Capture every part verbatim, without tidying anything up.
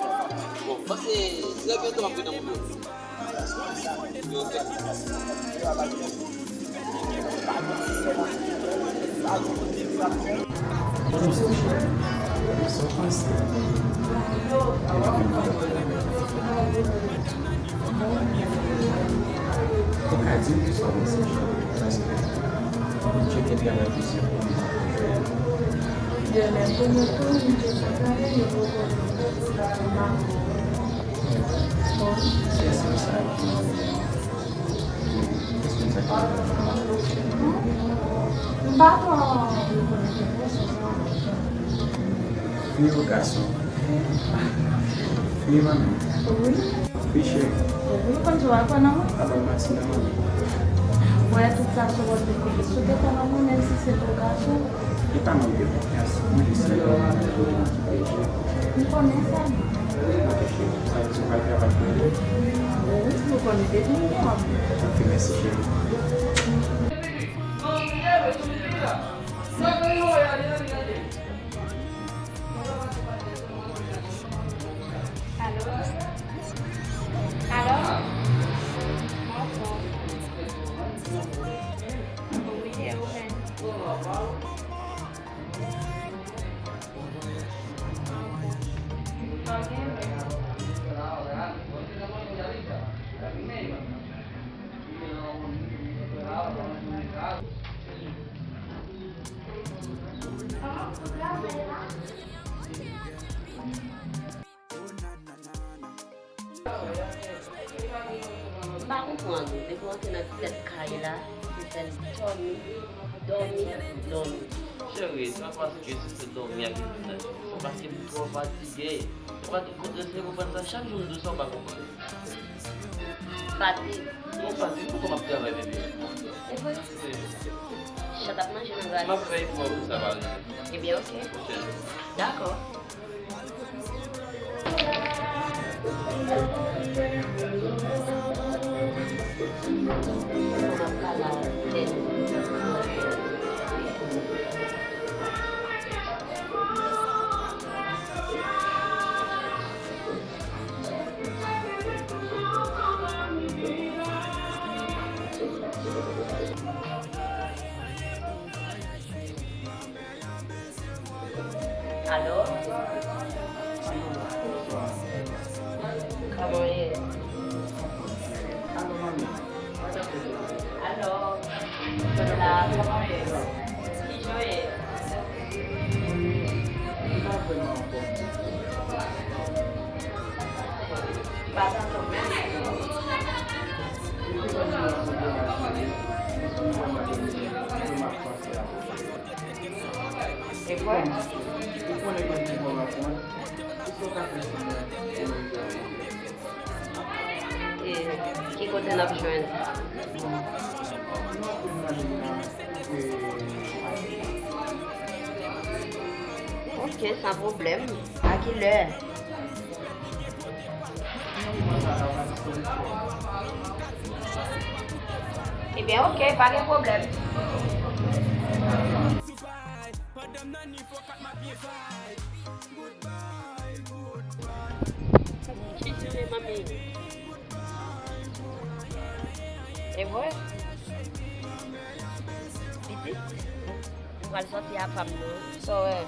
Bon, m panse trè byento m ap gen nan moun yo. Ou ka di m sa w panse, cheri, paske m tcheke travay misye pou li. Demen pou nou tou, misye sa travay, yo poko vin. Bon. Kiyès moun sa yo? Kiyès moun sa ki... M pa twò rekonèt non. Fi ou gason? Fi, manmi. Wi. Fi cheri. Wi, ou konn si w a kwè nan mwen? A, ban m pati nan mwen. Wè, tout sa sou wòl de kote. Si w te kwè nan mwen, menm si se tou gason. E pa manke konfyans, mwen jis fè kòm mwen te jwe nan ti peyi. M konnen sa. Ok, cheri. Sa vle di w pral travay pou mwen? Wi, ou konnen depi m gen w ap. Ok, mèsi, cheri. Alo? Alo? Wi, e ou menm? Ok. M pa konprann ou. Depi w antre nan tèt kay la, se sèl dòmi, dòmi, dòmi. Cheri, se pa paske se sèl dòmi a ki fè sa. Se paske m twò fatige. Se pa tout kote se konprann sa. Chak jou m di w sa, w pa konprann. Fatig. Non, fatig, poukò m ap travay, bebe? E vre? Wi. Chat ap manje nan gras. M ap fè efò pou sa pa rive. Ebyen, ok. Ok. Dakò. Alo? Kòman w ye? Alo? Mwen la, kòman w ye? Kijan w ye? M pa tande w menm. E ki kote n ap jwenn? Ok, san pwoblèm. A kilè? Ebyen, ok, pa gen pwoblèm. Ki jere manmi? E vre? Pitit? M pral sòti a pa m non. Sa w wè?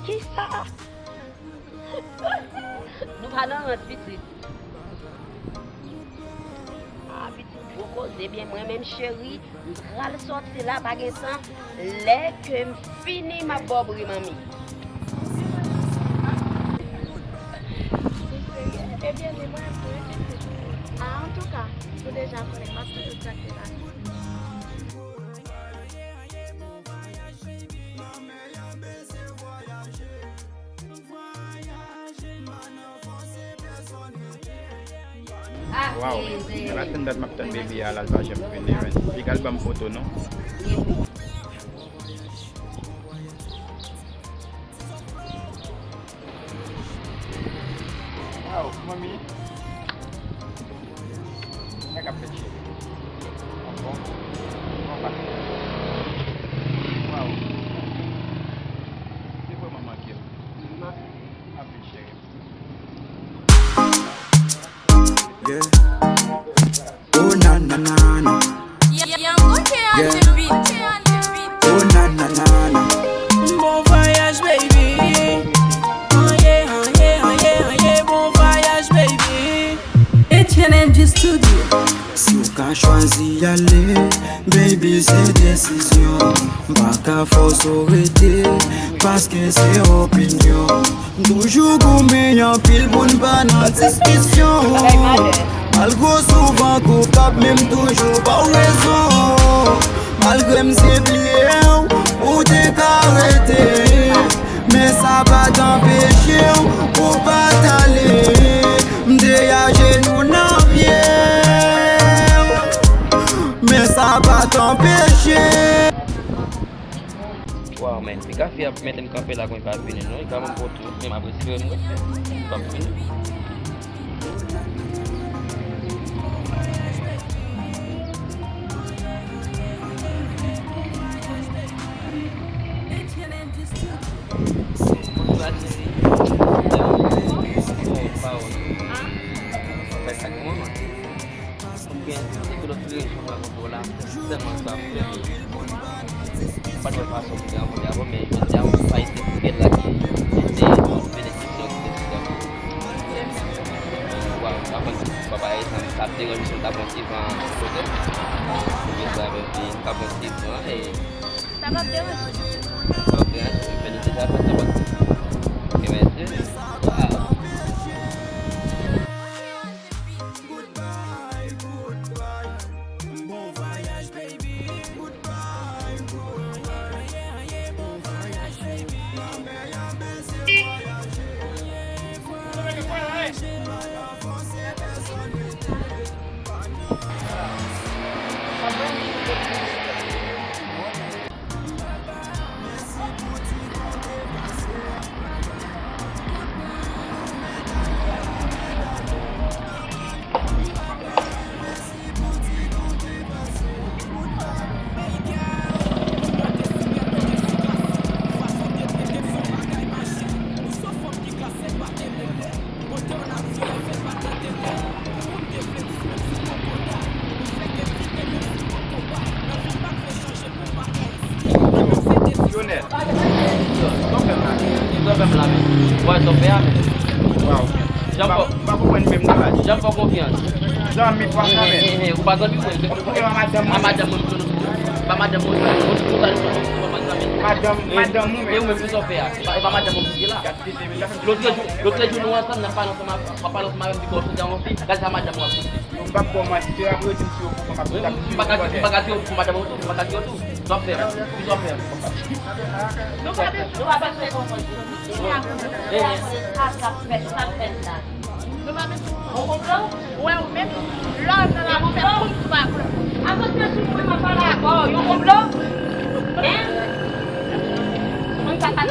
Kisa? Nou pa nan rans, pitit. Ah, pitit, gwo koze, byen mwen menm, cheri, m pral sòti la, pa gen tan. Lè ke m fini, m ap ba w bri manmi. Ebyen, li mwen vre, pitit. Ah, antouka, ou deja konnen, m ap toujou trakte la. Waw, men pa tann dat m ap tann baby a la, l pa janm vini, men. Piga l ban m foto non. Waw, manmi. Sa k ap fèt, cheri? Anfòm? Kòman w pase? Waw. Se vrèman manke m. Anpil, cheri. Yeah. Oh na na na na. Young Gucci on the beat. Oh na na na na. Bon voyage, baby. Oh yeah, oh yeah, oh yeah, oh yeah. Bon voyage, baby. H N M G Studio. Si w ka chwazi ale, baby, se desizyon. M pa ka fòse w rete, paske se opinyon. M toujou goumen anpil pou n pa nan diskisyon. Malgre w souvan koupab, men m toujou ba w rezon. Malgre m se bliye w, ou te ka rete. Men sa pa t anpeche w pou w pa t ale. M te ajenou nan pye w. Men sa pa t anpeche. Waw, men, piga fi a mete m kanpe la, konn li pa vini non, li ka ban m foto, men m ap respire m, li p ap vini. Pawòl. Fè sa k manman. Oubyen se ke lòt rejyon mwen konpò la, sèlman sa ap fè m pa t wè fason pou te rankontre avè w, men jodi a, yon pa ete pou gèt la ki ete yon benediksyon ki te sou tèt mwen. Waw, m pa konn si papa e sa, sa ap deranje si m ta pran ti van kote m. Oubyen sa, men m pa pran ti van, e Sa p ap deranje. Sa p ap deranje, men nou deja fè sa, paske. Ok, mèsi. Waw. Lionel, sa w fè m la menm? Sa w fè m la menm? Wè, sa w fè a menm. Waw. Jan fò, m pa konprann menm non la. Jan fò konfyans. Zanmi papa menm. Ou pa zanmi mwen. A madanm mwen, m pa madanm mwen, m pa madanm mwen, m pa madanm mwen. Madanm, madanm ou menm. E ou menm, sa w fè a? E pa madanm mwen ki la. Lòt jou, lòt jou nou ansanm, n ap pale ansanm, w ap pale ansanm avè m, di kò w chanje yon fi, gade sa madanm w ap di. M p ap kòmanse, se apre di m si yo pou kòmanse. M pa ka, m pa ka di yo pou madanm ou tou, m pa ka di yo tou. Sa w ap fè? Ki sa w ap fè? Nou pa bezwen, nou pa bezwen konprann. Sa k ap fèt, sa k ap fèt la. Nou pa bezwen konprann. Ou konprann? Wè, ou menm, lòm nan la, ou fè konn ou pa konprann. Avan de sou mwen, m ap pale avè w. Yon konprann? Hein? Mwen pa ka